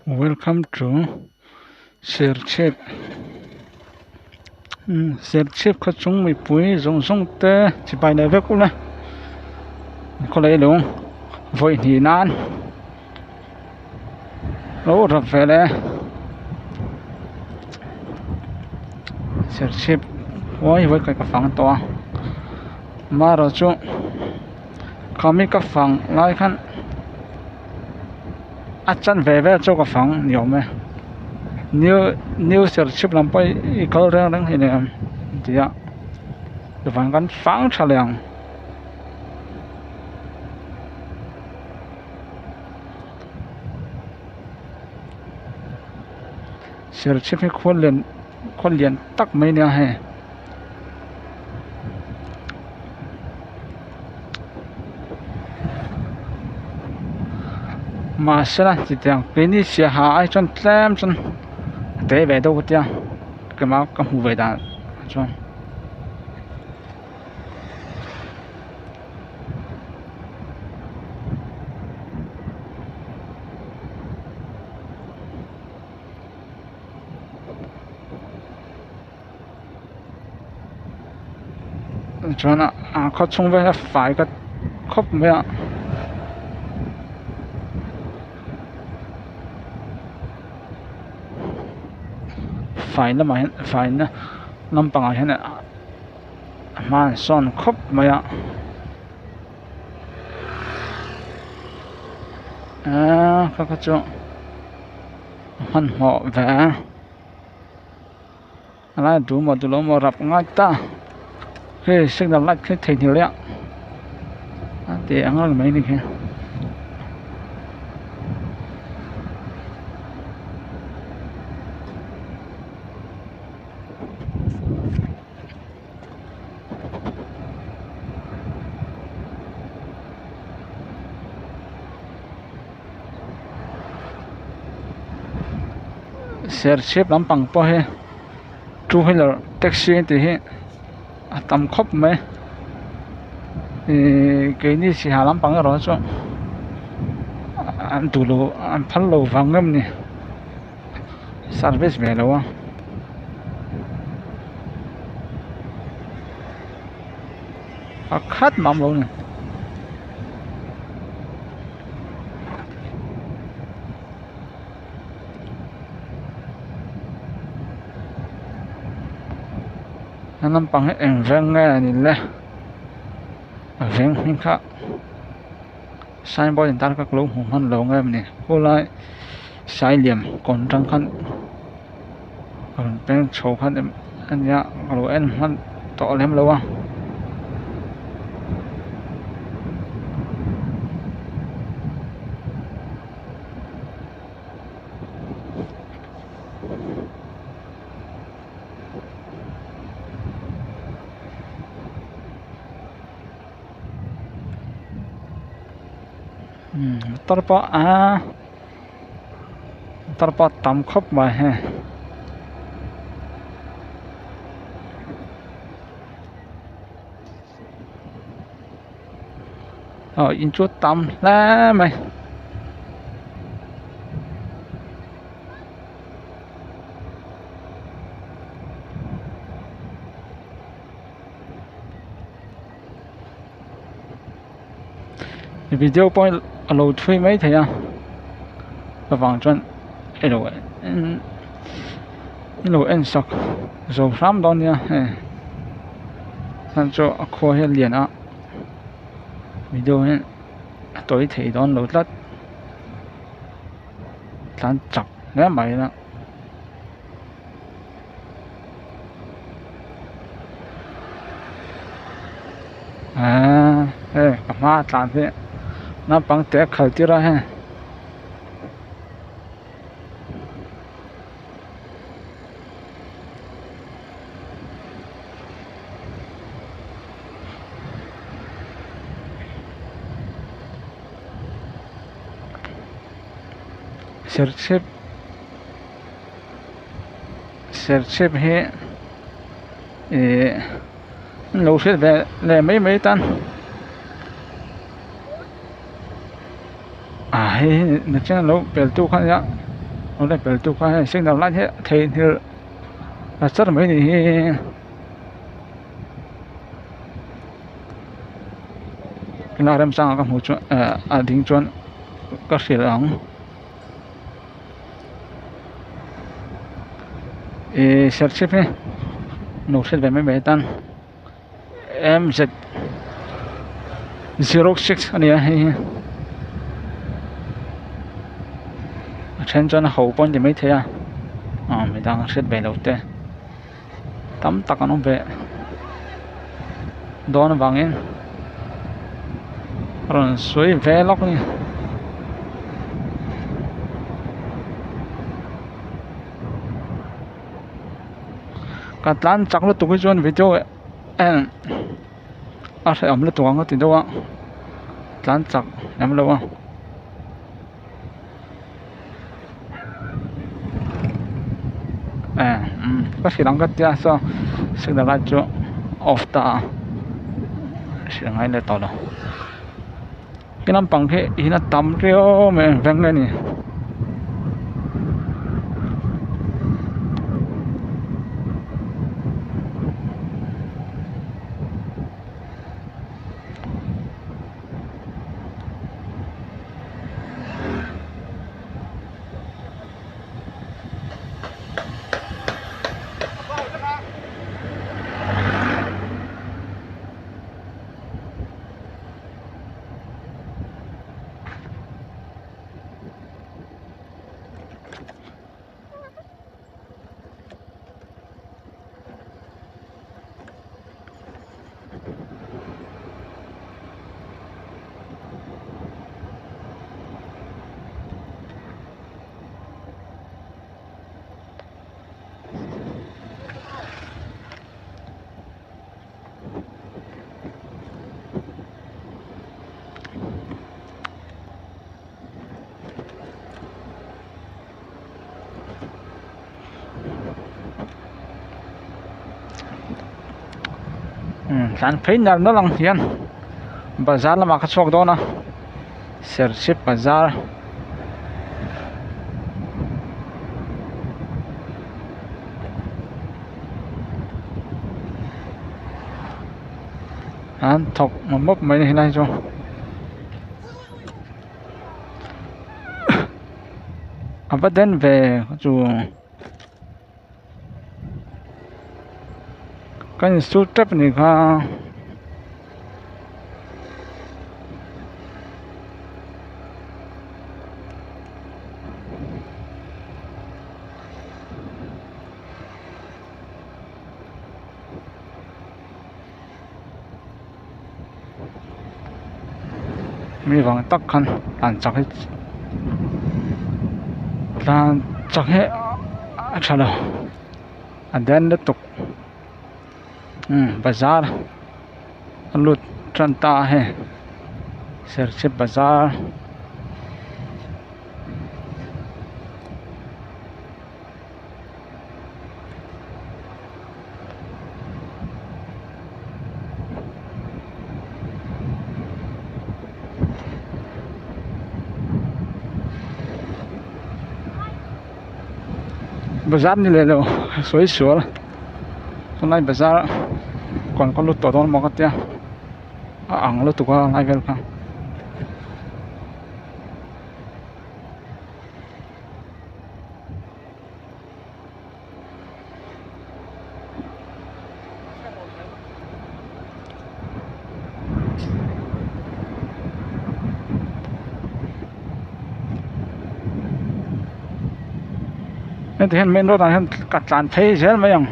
Welcome to Serchhip Serchhip khaw chung mipui zawng zawng te chibai leh vek ula khawlai lung vawi hnih nan lo rap ve leh Serchhip khua hi vawi khat ka fang tawh a amaherawhchu khami ka fang lai khan. A chan ve vel chu ka fang ni awm e new new serchhip lam pawh i kal reng reng hi nen ti a chuvang kan fang tha leh ang. Serchhip hi khua lian khua lian tak mai ania hei. Mahsela chutiang keini siaha ai chuan tlem chuan a te ve deuh tia keimah ka hmu ve dan chuan. Chuan a khaw chhung vel a fai ka khawp mai a. Fai lamah hian faina lampangah hian a hma an sawn khawp mai a eee kha kha chu hmanhmawh ve a. A lai duh maw duh lo maw rap ngai ta hei signal light khi theihnghilh leh a a ti ang reng mai a ni khi. Serchhip lampang pawh hi two wheeler taxi an tih hi a tam khawp mai ihh keini sihal lampang erawh chu an duh lo an phal lo vang em ni service ve lo a. Pakhat mah a awm lo a ni. He naupang hi eng veng nge a ni le a veng hming kha signboard in tar kha ka lo hmu hman lo nge maw ni khulai sailiam kawn atang khan rawn peng chho khan a nia ka lo en hman tawh lem lo a. Motor pawh aaa motor pawh a tam khawp mai hei. Aw in chu tam hle mai. Video pawh hi a lo thui mai thei a avang chuan hei lo en in lo en sak zo hram dawn nia hei chhan chu a khua hi a lian a video hi a tawi thei dawn lo tlat tlan chak hle mai a. Aaa hei ka hma a tlan hi naupang te a khal tir a hei. Serchhip Serchhip hi ihh an lo hriat ve leh mai mai tan ah hei hi nachin a lo pel tu kha ania. Awle pel tu kha hei signal light hi a theihnghilh a char mai ni hi. Tunah remchanga ka hmuh chuan eh a ding chuan ka hrilh ang ihh serchhip hi lo hriat ve mai mai atan M Z 06 a ni a hei hi a then chuan a ho pawh an ti maithei a aw midang hriat ve loh te tam tak an awm ve dawn avangin a rawn sawi ve lawk a ni. Ka tlan chak lutuk hi chuan video en a hrehawm lutuk ang ka ti deuh a tlan chak lem lo a. Eh umm ka hrilh ang ka tia saw signal light chu off ta a hrilh ngai leh tawh lo he lampang hi in a tam riau mai a veng a ni. Tlan phei nal nal ang hian bazar lamah ka chhuak dawn a serchhip bazar an thawk mawp mawp mai a ni helai chu. A va den ve chu ka insut tep a nih kha. Mi vang tak khan tlan chak hi tlan chak hi a tha lo a den lutuk umm bazar a lut tan ta a hei serchhip bazar. Bazar ni leh lo sawi sual tunlai bazar kawn ka lut tawh dawn maw ka tia a ang lutuk a lai vel kha. Heti hian main road ah hian ka tlan phei zel mai ang.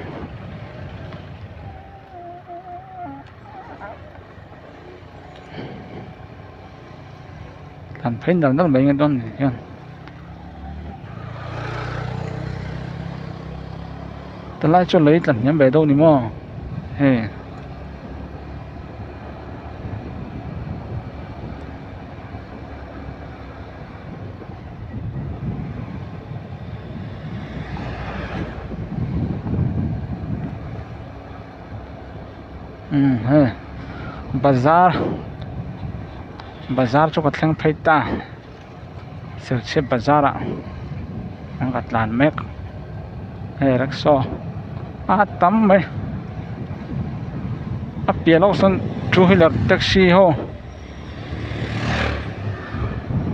Tlan phei nal nal mai nge dawn ni hian. Tilai chu lei tla hniam ve deuh ni maw hei. Umm hei bazar bazar chu ka thleng phei ta serchhip bazar ah. An ka tlan mek hei rickshaw a tam mai a piah lawk sawn two wheeler taxi ho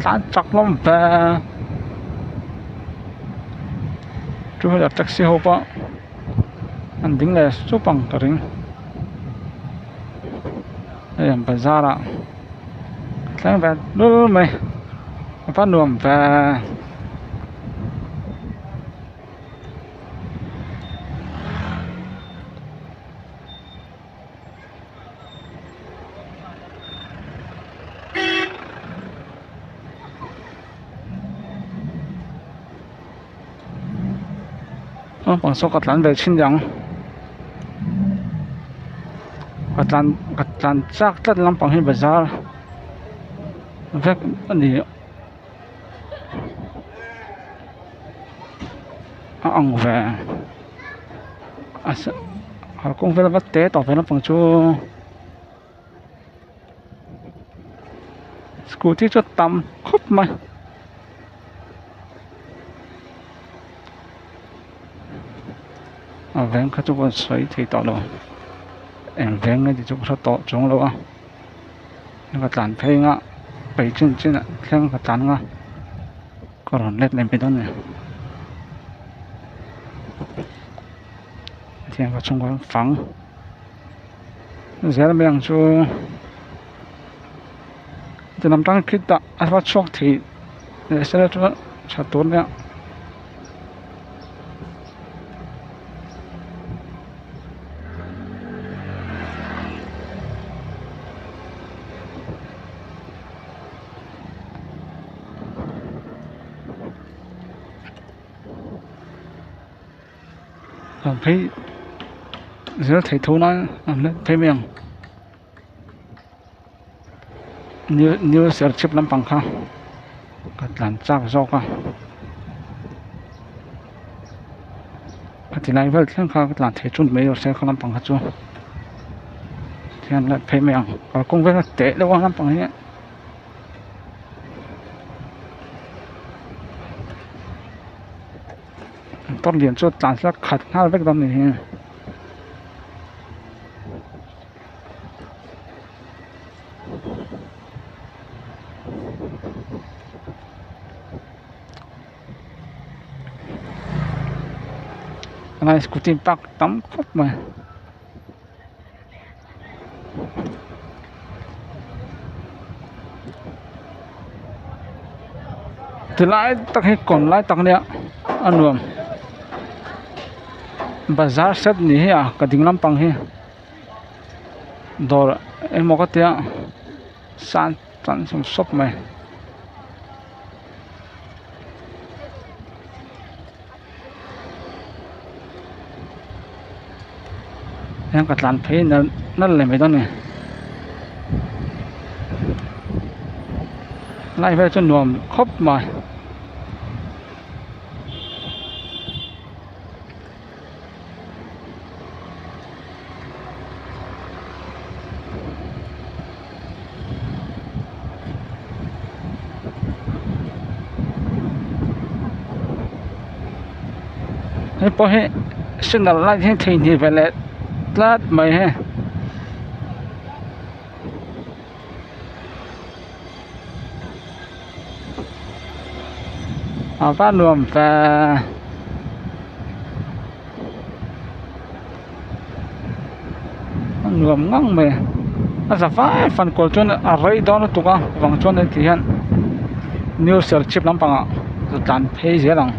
tlan chak hlawm ve two wheeler taxi ho pawh an ding leh sup ang ka ring hei an bazar ah thleng ve lul mai a va nuam ve. Naupang saw ka tlan ve thin ang ka tlan ka tlan chak tlat lampang hi bazar vek a ni a ang ve a kalkawng vel va te tawh ve lampang chu. Scooty chu a tam khawp mai. A veng kha chu ka sawi thei tawh lo eng veng nge tih chu ka hre tawh chuang lo a ka tlan phei anga peih chin chin ah thleng ka tlan anga ka rawn let leh mai dawn a ni tiang ka chhungkaw fang. Zel mai ang chu ti lam tang khitah a va chhuak thei leh sela chuan tha tur nia. Phei zel thei tho nan an let phei mai ang new new serchhip lampang kha ka tlan chak zawk a a ti lai vel thleng kha ka tlan thei chun mai lo se kha lampang kha chu tihian let phei mai ang kalkawng vel a teh deuh a lampang hi. Motor lian chu a tlan hlak khat nghal vek dawn a ni hi. Helai scooty park tam khawp mai. Tilai tak hi kawn lai tak ania a nuam bazar set ni hi a ka ding lampang hi dawr emaw ka tia san tan sawm sawp mai. Hian ka tlan phei nalh nalh leh mai dawn a ni lai vel chu nuam khawp mai. Hei pawh hi signal light hi theihnghilh ve leh tlat mai he. A va nuam ve. A nuam ngang mai a za vai fan kual chuan a rei dawn lutuk a vang chuan heti hian new serchhip lampangah ka tlan phei zel ang.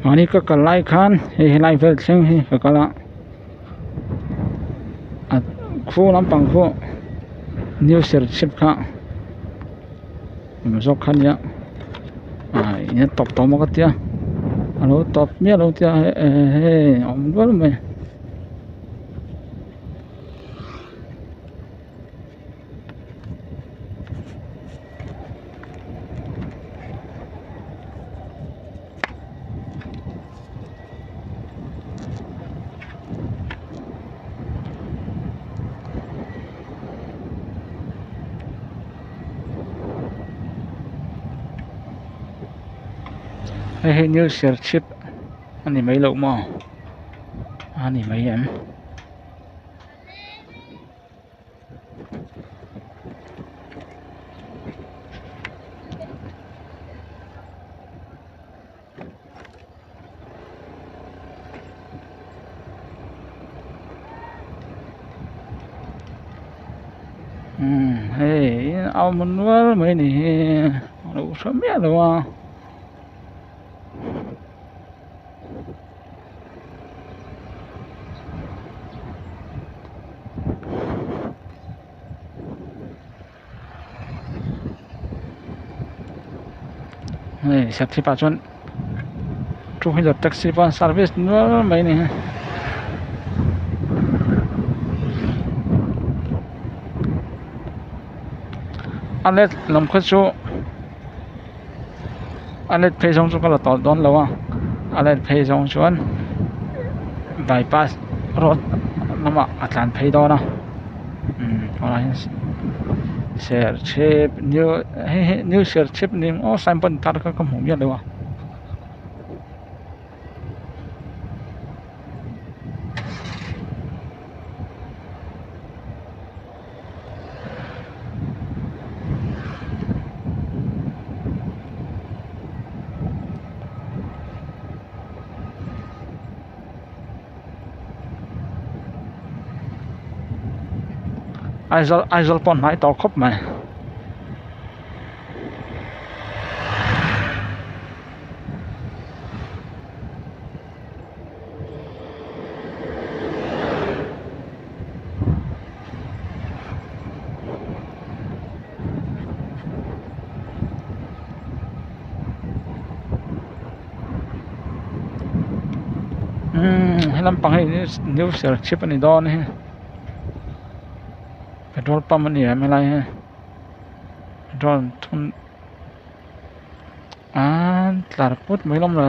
Mahni ka kal lai khan hei helai vel thleng hi ka kal a a khu lampang khu new serchhip kha awm zawk kha ania ah eng tawp tawh maw ka tia a lo tawp miah lo tia hei a awm nual mai. Hei hi new serchhip a ni mai loh maw a ni mai em. Umm hei a awm nual mai ni hi a lo hre miah lo a. Hei serchhip ah chuan two wheeler taxi pawh an service nual mai a ni hi a let lam kha chu. A let phei zawng chu ka la tawlh dawn lo a a let phei zawng chuan bypass road lamah a tlan phei dawn a umm tunah hian serchhip new hei hi new serchhip ni maw signboard tar kha ka hmuh miah lo a. Aizawl Aizawl pawh hnai tawh khawp mai. Umm he lampang hi new serchhip a ni dawn a petrol pump a ni em helai hi petrol an thun aaa tlar put mai lawm le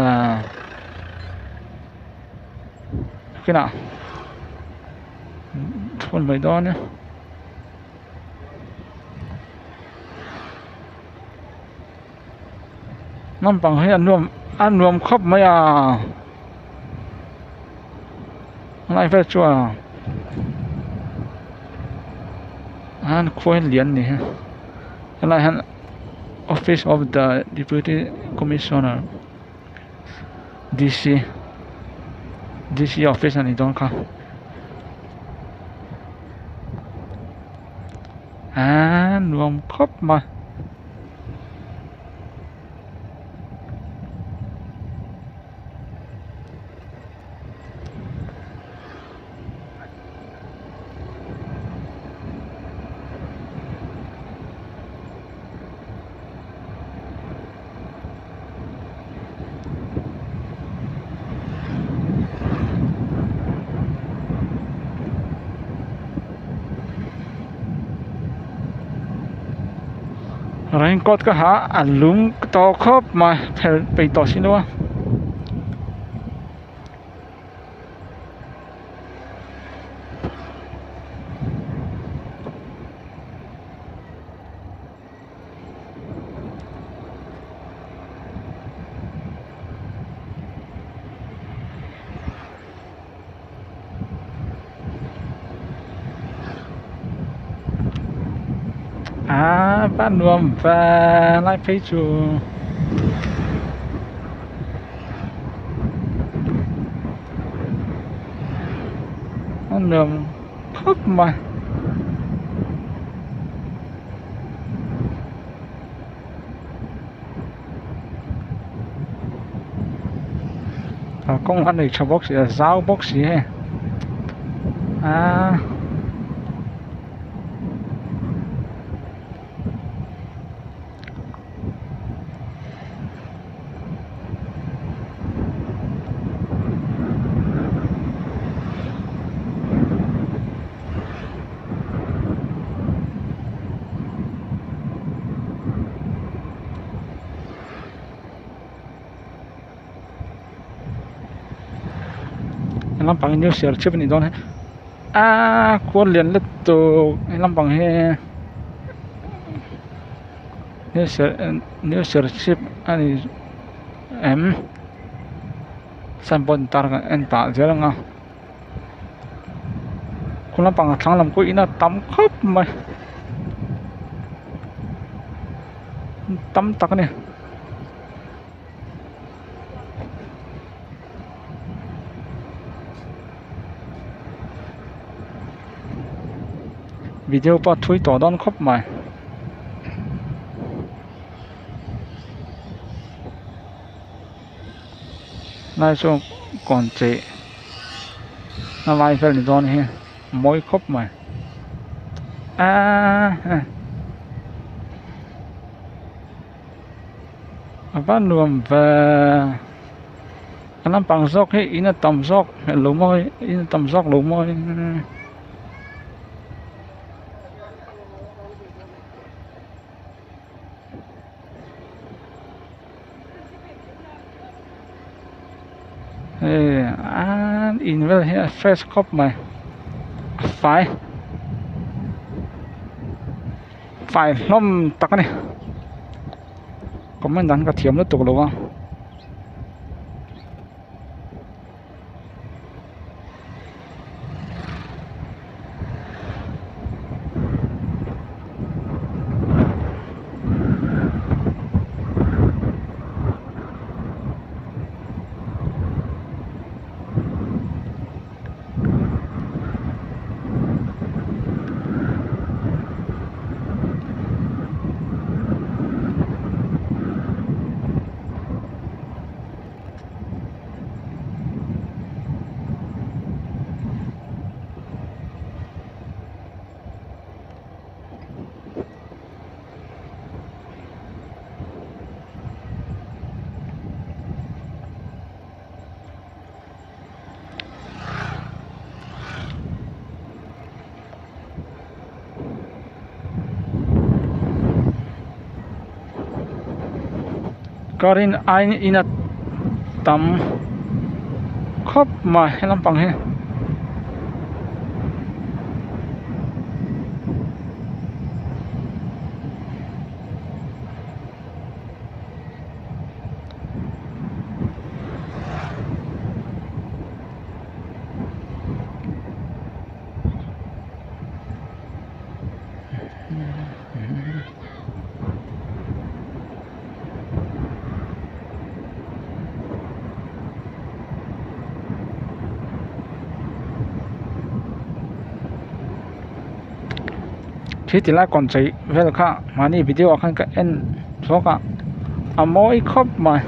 kinah thun mai dawn e. Nampang hi a nuam a nuam khawp mai a helai vel chuan an khua hi lian a ni hi helai hian office of the deputy commissioner D_C D_C office a nih dawn kha aaa nuam khawp mai. Raincoat ka ha a lung tawh khawp mai phelh peih tawh si lo a. Ah va nuam va lai phei chu a nuam khawp mai. Kalkawng a nei tha bawk si a zau bawk si hei aaa. Lampang hi new serchhip a nih dawn hi aaa khuar lian lutuk he lampang hi new ser new serchhip a ni em signboard intar kan en pah zel ang a khu lampang a thlang lam pawh in a tam khawp mai tam tak a ni. Video pawh a thui tawh dawn khawp mai. Lai chu kawn chei na lai vel ni dawn hi mawi khawp mai aaa. A va nuam ve a lampang zawk hi in a tam zawk hmel lo mawi in a tam zawk lo mawi. Hei an in vel hi a fresh khawp mai a fai fai hlawm tak a ni comment dan ka thiam lutuk lo a. Ka rin aiin in a tam khawp mai he lampang hi. Khi ti lai kawn chei vel kha mahni video ah khan ka en thuak a a mawi khawp mai.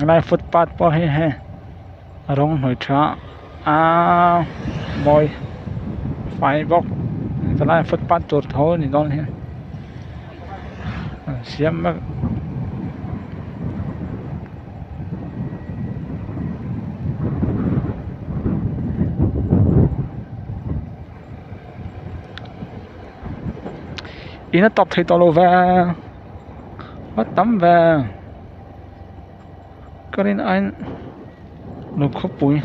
Helai footpath pawh hi hei rawng hnawih tha a mawi fai bawk helai footpath tur tho a ni dawn hi an siam mek. In a tawp thei tawh lo ve a tam ve ka rin aiin lo khawpui.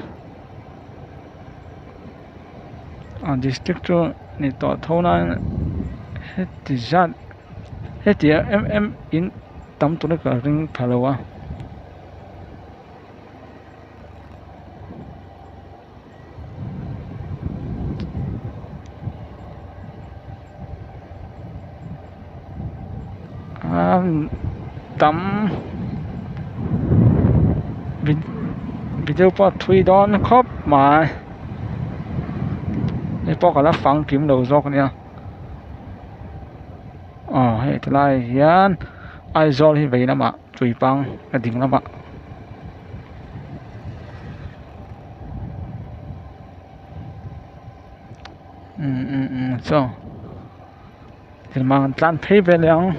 A district chu ni tawh tho nain heti zat heti em em in tam tur hi ka ring pha lo a. Tam video pawh a thui dawn khawp mai hei pawh ka la fang kim lo zawk a nia aw hei tilai ah hian Aizawl hi vei lamah Tuipang a ding lamah. Umm umm umm chaw thil mang an tlan phei ve leh ang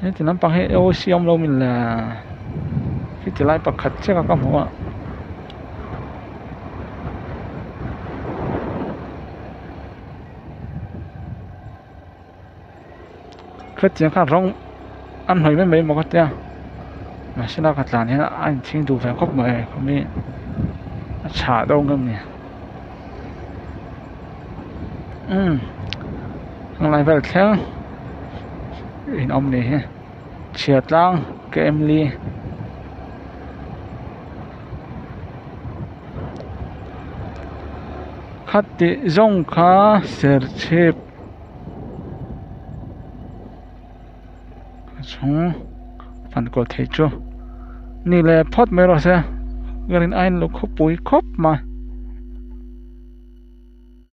heti lampang hi A_O_C a awm lo mi le heti lai pakhat chiah ka hmu a. Hetiang khan rawng an hnawih mai mai maw ka tia mahse laka tlan hian a inchhing duh ve khawp mai khawmi a chhah deuh ngam ni umm helai vel thleng in awm ni hi chhia tlang ka em li. Khati zawng kha serchhip. A chhung fan kawl thei chu ni leh phawt mai rawh se ka rin aiin lo khawpui khawp mai.